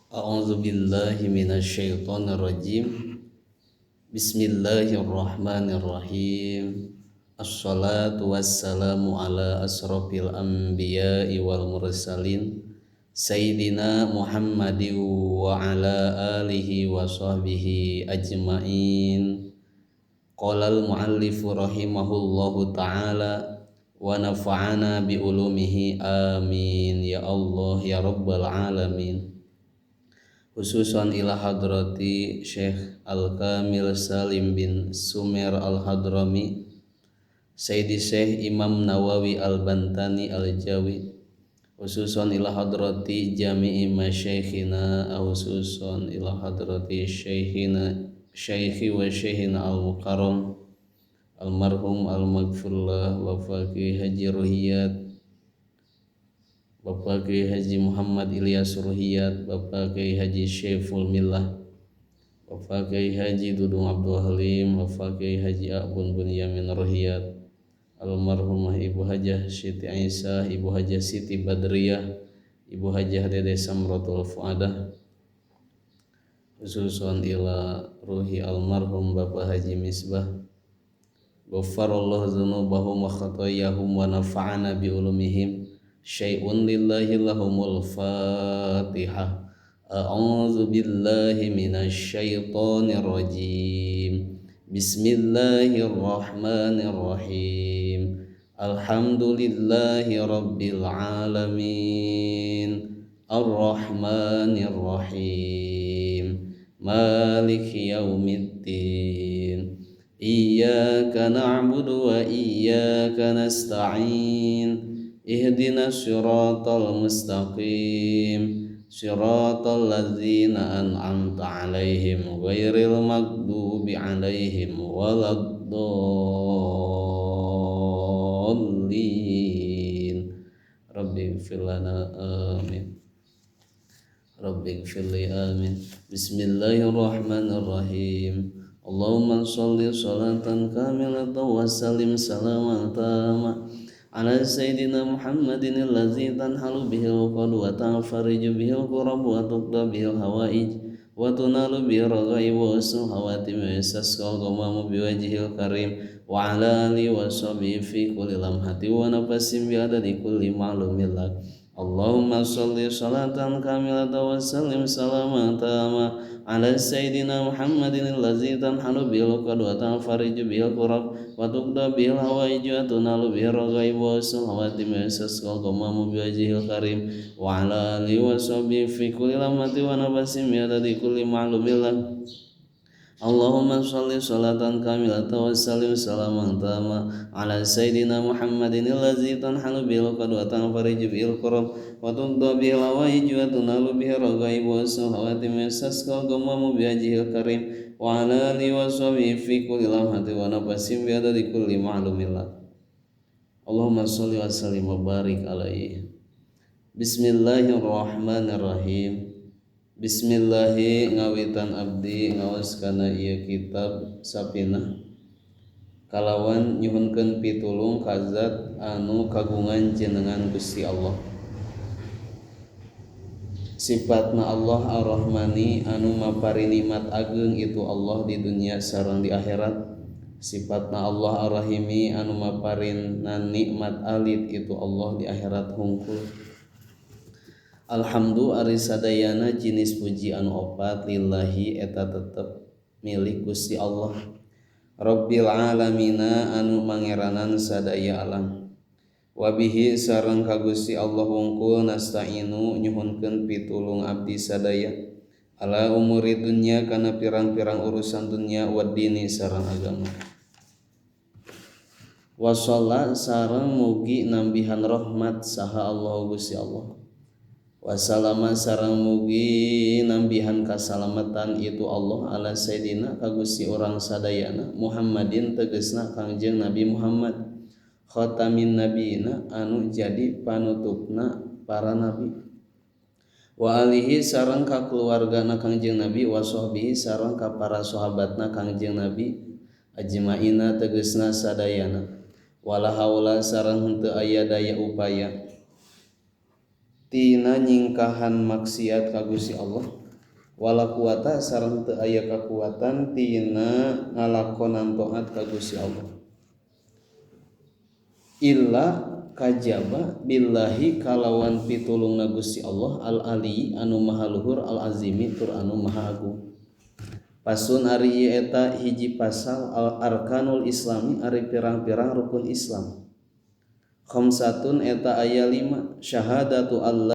A'udzu billahi minasyaitonir rajim. Bismillahirrahmanirrahim. Assalatu wassalamu ala asrofil anbiya'i wal mursalin Sayyidina Muhammadin wa ala alihi wa sahbihi ajmain. Qala al muallifu rahimahullahu ta'ala wa nafa'ana bi ulumihi amin ya Allah ya rabbal alamin. Khususan ila hadrati Syekh Al-Kamil Salim bin Sumer Al-Hadrami, Sayyidi Syekh Imam Nawawi Al-Bantani Al-Jawi, khususan ila hadrati jami'i masyayikhina, khususan ila hadrati syekhina syaikhi wa syekhina al-mukarram almarhum al-maghfurlah Bapak Kiai Haji Ruhiyat, Bapak Kiai Haji Muhammad Ilyas Ruhiyat, Bapak Kiai Haji Syaiful Millah, Bapak Kiai Haji Dudung Abdul Halim, Bapak Kiai Haji Abun Bunyamin Ruhiyat, almarhumah Ibu Hajah Siti Aisyah, Ibu Hajah Siti Badriyah, Ibu Hajah Dede Samrotul Fuadah, khususan ila ruhi almarhum Bapak Haji Misbah. Ghafarallahu dzunubahum wa khatayahum wa nafa'ana bi ulumihim. Syai'un lillahi lahumul Fatihah. A'udzu billahi minasyaitonir rajim. Bismillahirrahmanirrahim. Alhamdulillahi rabbil alamin. Arrahmanir rahim. Maliki yaumiddin. Iyyaka na'budu wa iyyaka nasta'in. Ihdinas siratal mustaqim. Siratal ladzina an'amta 'alaihim ghairil maghdubi 'alaihim waladdallin. Rabbighfir lana amin. Rabbighfir li amin. Bismillahirrahmanirrahim. Allahumma sholli sholatan kamilatan wa sallim salaman tama ala sayyidina Muhammadin allazi tanhalu bihil uqad wa tanfariju bihil kurab wa tuqda bihil hawaij wa tunalu bihil raghaib wa usul hawatim wa yastasqal ghamamu biwajhil karim wa ala alihi wa sahbihi fi kulli lamhati wa nafasin bi adadi kulli ma'lumin lak. Allahumma sholli sholatan kamilatan wa sallim salaman tama ala sayyidina Muhammadin allazi tanhalu bihil uqad wa tanfariju bihil kurab wa tuqda bihil hawaij wa tunalu bihir raghaib wa usul hawatim wa yastasqal ghamamu biwajhil karim wa ala alihi wa sahbihi fi kulli lamhati wa nafasin bi adadi kulli ma'lumin lak. Allahumma sholli sholatan kamilatan wa sallim salaman tama ala sayyidina Muhammadin allazi tanhalu bihil uqad wa tanfariju bihil kurab wa tuqda bihil hawaij wa tunalu bihir raghaib wa usul hawatim wa yastasqal ghamamu biwajhil karim wa ala alihi wa sahbihi fi kulli lamhati wa nafasin bi adadi kulli ma'lumin lak. Allahumma sholli wa sallim wa barik alaihi. Bismillahirrahmanirrahim. Bismillahi ngawitan abdi ngaos kana ieu kitab Sapinah kalawan nyuhunkeun pitulung ka zat anu kagungan jenengan Gusti Allah. Sifatna Allah Ar-Rahmani anu mapari nikmat ageung itu Allah di dunia sareng di akhirat. Sifatna Allah Ar-Rahimi anu maparina nikmat alit itu Allah di akhirat hungkul. Alhamdu ari sadayana jinis puji anu opat lillahi eta tetep milik Gusti Allah Rabbil alamina anu mangeranan sadaya alam. Wabihi sareng ka Gusti Allah wungkul nasta'inu nyuhunkeun pitulung abdi sadaya ala umuri dunya kana pirang-pirang urusan dunya wa dini sareng agama. Wasalla sareng mugi nambihan rahmat saha Allah Gusti Allah. Wassalama sareng mugi nambihan kasalamatan itu Allah ala sayyidina ka Gusti urang sadayana Muhammadin tegesna Kangjeng Nabi Muhammad khatamin nabiyina anu jadi panutupna para nabi wa alihi sareng ka keluargana Kangjeng Nabi wa sahbihi sareng ka para sahabatna Kangjeng Nabi ajmaina tegesna sadayana wala haula sareng henteu aya daya upaya Tina nyingkahan maksiat ka Gusti Allah wala quwata sareng teu aya kakuatan tina ngalakonan taat ka Gusti Allah illa kajaba billahi kalawan pitulungna Gusti Allah al ali anu maha luhur al azimi tur anu maha agung. Pasun ari ieu eta hiji pasal al arkanul islami ari pirang-pirang rukun Islam. Khamsatun eta aya 5 syahadatu alla